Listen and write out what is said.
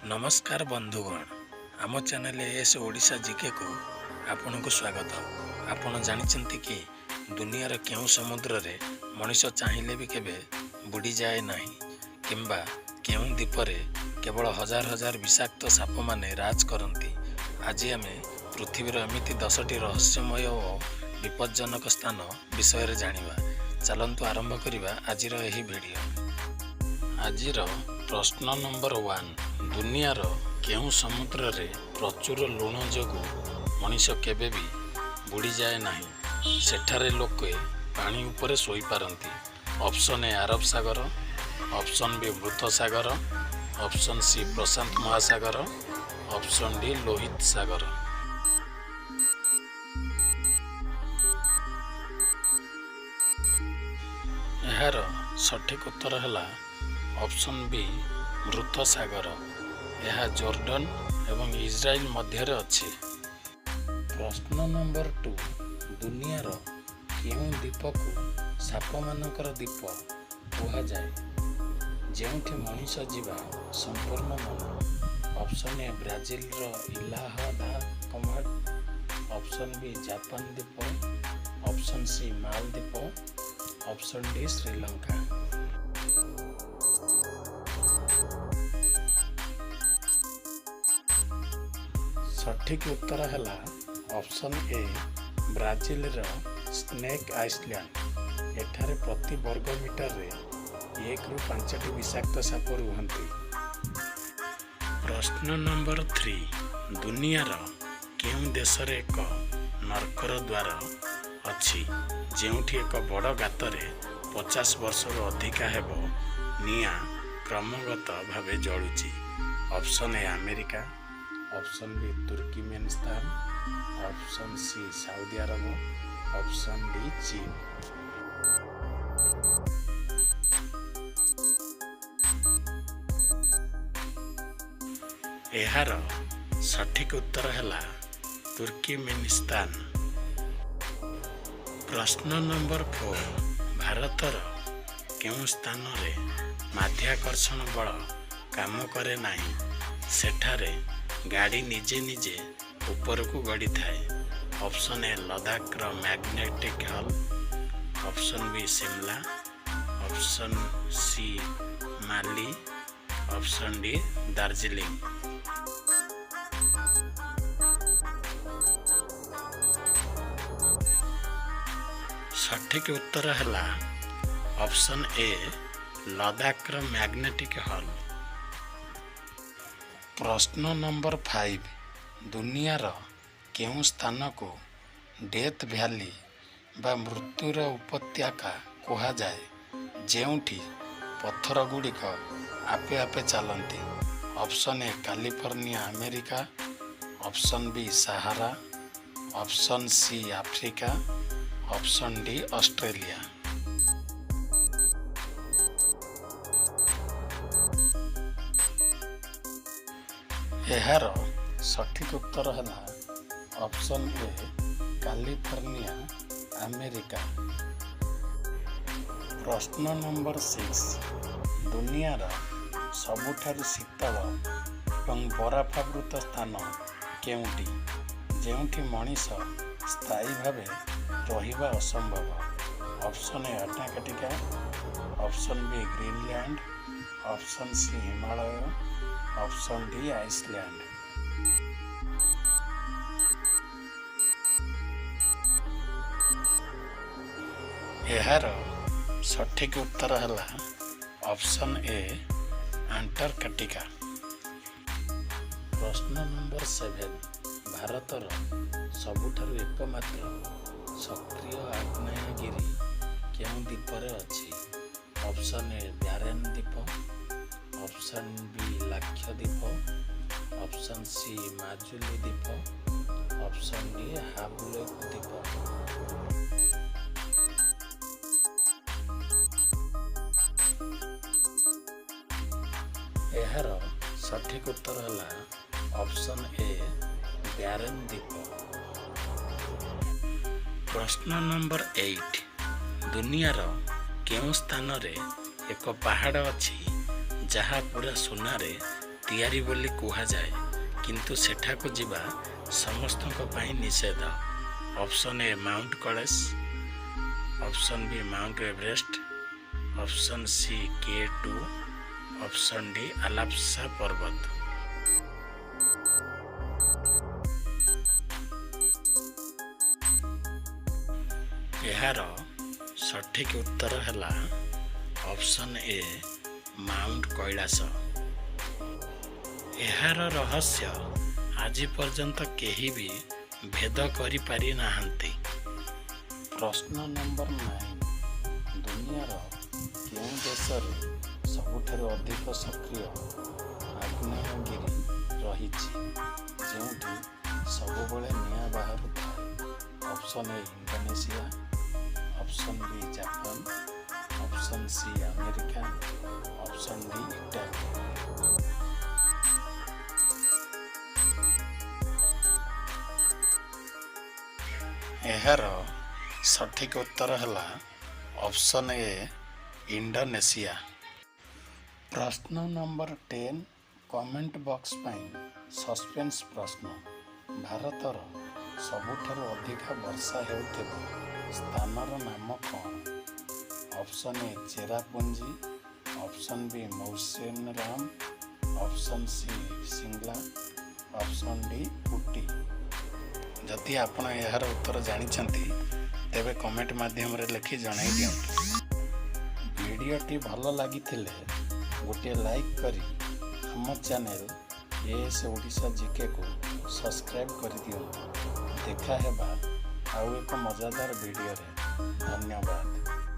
ନମସ୍କାର ବନ୍ଧୁଗଣ, ଆମ ଚ୍ୟାନେଲ ଏସ୍ ଓଡ଼ିଶା ଜିକେକୁ ଆପଣଙ୍କୁ ସ୍ୱାଗତ। ଆପଣ ଜାଣିଛନ୍ତି କି ଦୁନିଆର କେଉଁ ସମୁଦ୍ରରେ ମଣିଷ ଚାହିଁଲେ ବି କେବେ ବୁଡ଼ିଯାଏ ନାହିଁ କିମ୍ବା କେଉଁ ଦ୍ୱୀପରେ କେବଳ ହଜାର ହଜାର ବିଷାକ୍ତ ସାପମାନେ ରାଜ କରନ୍ତି? ଆଜି ଆମେ ପୃଥିବୀର ଏମିତି 10ଟି ରହସ୍ୟମୟ ଓ ବିପଜ୍ଜନକ ସ୍ଥାନ ବିଷୟରେ ଜାଣିବା। ଚାଲନ୍ତୁ ଆରମ୍ଭ କରିବା ଆଜିର ଏହି ଭିଡ଼ିଓ। ଆଜିର ପ୍ରଶ୍ନ ନମ୍ବର 1। ଦୁନିଆର କେଉଁ ସମୁଦ୍ରରେ ପ୍ରଚୁର ଲୁଣ ଯୋଗୁଁ ମଣିଷ କେବେ ବି ବୁଡ଼ିଯାଏ ନାହିଁ? ସେଠାରେ ଲୋକେ ପାଣି ଉପରେ ଶୋଇପାରନ୍ତି। Option A Arab Sagar, option B ମୃତ ସାଗର, ଅପସନ୍ ସି ପ୍ରଶାନ୍ତ ମହାସାଗର, ଅପସନ୍ ଡି ଲୋହିତ ସାଗର। ଏହାର ସଠିକ୍ ଉତ୍ତର ହେଲା ଅପସନ୍ ବି ମୃତ ସାଗର। ଏହା ଜୋର୍ଡନ ଏବଂ ଇସ୍ରାଏଲ ମଧ୍ୟରେ ଅଛି। ପ୍ରଶ୍ନ ନମ୍ବର 2। ଦୁନିଆର କେଉଁ ଦ୍ୱୀପକୁ ସାପମାନଙ୍କର ଦ୍ୱୀପ କୁହାଯାଏ, ଯେଉଁଠି ମଣିଷ ଯିବା ସମ୍ପୂର୍ଣ୍ଣ ମନା? ଅପସନ୍ ଏ ବ୍ରାଜିଲର Ilha da Queimada, option B Japan ଦ୍ୱୀପ, ଅପସନ୍ ସି ମାଲଦ୍ୱୀପ, ଅପସନ୍ ଡି ଶ୍ରୀଲଙ୍କା। ସଠିକ୍ ଉତ୍ତର ହେଲା ଅପସନ୍ ଏ ବ୍ରାଜିଲର ସ୍ନେକ୍ ଆଇଲ୍ୟାଣ୍ଡ। ଏଠାରେ ପ୍ରତି ବର୍ଗ ମିଟରରେ 1ରୁ 5ଟି ବିଷାକ୍ତ ସାପ ରୁହନ୍ତି। ପ୍ରଶ୍ନ ନମ୍ବର 3। ଦୁନିଆର କେଉଁ ଦେଶରେ ଏକ ନର୍କର ଦ୍ୱାର ଅଛି, ଯେଉଁଠି ଏକ ବଡ଼ ଗାତରେ 50 ବର୍ଷରୁ ଅଧିକା ହେବ ନିଆଁ କ୍ରମାଗତ ଭାବେ ଜଳୁଛି? Option A America, option B Turkmenistan, option C Saudi Arab, option D ଚୀନ। ଏହାର ସଠିକ୍ ଉତ୍ତର ହେଲା ତୁର୍କିମେନିସ୍ତାନ। ପ୍ରଶ୍ନ ନମ୍ବର 4। ଭାରତର କେଉଁ ସ୍ଥାନରେ ମାଧ୍ୟାକର୍ଷଣ ବଳ କାମ କରେ ନାହିଁ? ସେଠାରେ ଗାଡ଼ି ନିଜେ ନିଜେ ଉପରକୁ ଗଡ଼ିଥାଏ। ଅପସନ୍ ଏ ଲଦାଖର magnetic hall, option B Shimla, option C Mali, option D Darjeeling. ସଠିକ୍ ଉତ୍ତର ହେଲା ଅପସନ୍ ଏ ଲଦାଖର ମ୍ୟାଗ୍ନେଟିକ୍ ହଲ୍। ପ୍ରଶ୍ନ ନମ୍ବର 5। ଦୁନିଆର କେଉଁ ସ୍ଥାନକୁ ଡେଥ୍ ଭ୍ୟାଲି ବା ମୃତ୍ୟୁର ଉପତ୍ୟକା କୁହାଯାଏ, ଯେଉଁଠି ପଥରଗୁଡ଼ିକ ଆପେ ଆପେ ଚାଲନ୍ତି? Option A California, America, option B Sahara, option C Africa, option D Australia. ଏହାର ସଠିକ୍ ଉତ୍ତର ହେଲା ଅପସନ୍ ଏ କାଲିଫର୍ଣ୍ଣିଆ, ଆମେରିକା। ପ୍ରଶ୍ନ ନମ୍ବର 6। ଦୁନିଆର ସବୁଠାରୁ ଶୀତଳ ଏବଂ ବରଫାବୃତ ସ୍ଥାନ କେଉଁଟି, ଯେଉଁଠି ମଣିଷ ସ୍ଥାୟୀ ଭାବେ ରହିବା ଅସମ୍ଭବ? Option A Antarctica, option B Greenland, option C Himalaya, option D Iceland. ଏହାର ସଠିକ୍ ଉତ୍ତର ହେଲା ଅପସନ୍ ଏ ଆଣ୍ଟାର୍କଟିକା। ପ୍ରଶ୍ନ ନମ୍ବର 7। ଭାରତର ସବୁଠାରୁ ଏକମାତ୍ର ସକ୍ରିୟ ଆଗ୍ନେୟଗିରି କେଉଁ ଦ୍ୱୀପରେ ଅଛି? ଅପସନ୍ ଏ ବ୍ୟାରେନ୍ ଦ୍ୱୀପ, option B Lakshadweep, option C Majuli ଦ୍ୱୀପ, ଅପସନ୍ ଡି ହାଭଲକ୍ ଦ୍ୱୀପ। ଏହାର ସଠିକ୍ ଉତ୍ତର ହେଲା ଅପସନ୍ ଏ ବ୍ୟାରେନ୍ ଦ୍ୱୀପ। ପ୍ରଶ୍ନ ନମ୍ବର 8। ଦୁନିଆର କେଉଁ ସ୍ଥାନରେ ଏକ ପାହାଡ଼ ଅଛି, ଯାହା ପୁରା ସୁନାରେ ତିଆରି ବୋଲି କୁହାଯାଏ, କିନ୍ତୁ ସେଠାକୁ ଯିବା ସମସ୍ତଙ୍କ ପାଇଁ ନିଷେଧ? Option A mount Kailash, option B mount Everest, option C K2, option D Alaska ପର୍ବତ। ଏହାର ସଠିକ୍ ଉତ୍ତର ହେଲା ଅପସନ୍ ଏ ମାଉଣ୍ଟ କୈଳାସ। ଏହାର ରହସ୍ୟ ଆଜି ପର୍ଯ୍ୟନ୍ତ କେହି ବି ଭେଦ କରିପାରି ନାହାନ୍ତି। ପ୍ରଶ୍ନ ନମ୍ବର 9। ଦୁନିଆର କେଉଁ ଦେଶରେ ସବୁଠାରୁ ଅଧିକ ସକ୍ରିୟ ଆଗ୍ନେୟଗିରି ରହିଛି, ଯେଉଁଠି ସବୁବେଳେ ନିଆଁ ବାହାରୁଥାଏ? Option A Indonesia, option B Japan, option C America, option D Italy. ଏହାର ସଠିକ୍ ଉତ୍ତର ହେଲା ଅପସନ୍ ଏ ଇଣ୍ଡୋନେସିଆ। ପ୍ରଶ୍ନ ନମ୍ବର 10, କମେଣ୍ଟ ବକ୍ସ ପାଇଁ ସସ୍ପେନ୍ସ ପ୍ରଶ୍ନ। ଭାରତର ସବୁଠାରୁ ଅଧିକା ବର୍ଷା ହେଉଥିବା ସ୍ଥାନର ନାମ କ'ଣ? Option A Cherrapunji, option B Mawsynram, option C Shimla, option D Ooty. ଯଦି ଆପଣ ଏହାର ଉତ୍ତର ଜାଣିଛନ୍ତି, ତେବେ କମେଣ୍ଟ ମାଧ୍ୟମରେ ଲେଖି ଜଣାଇ ଦିଅନ୍ତୁ। ଭିଡ଼ିଓଟି ଭଲ ଲାଗିଥିଲେ ଗୋଟିଏ ଲାଇକ୍ କରି ଆମ ଚ୍ୟାନେଲ୍ ଏଏସ୍ ଓଡ଼ିଶା ଜିକେକୁ ସବସ୍କ୍ରାଇବ୍ କରିଦିଅନ୍ତୁ। ଦେଖା ହେବା ଆଉ ଏକ ମଜାଦାର ଭିଡ଼ିଓରେ। ଧନ୍ୟବାଦ।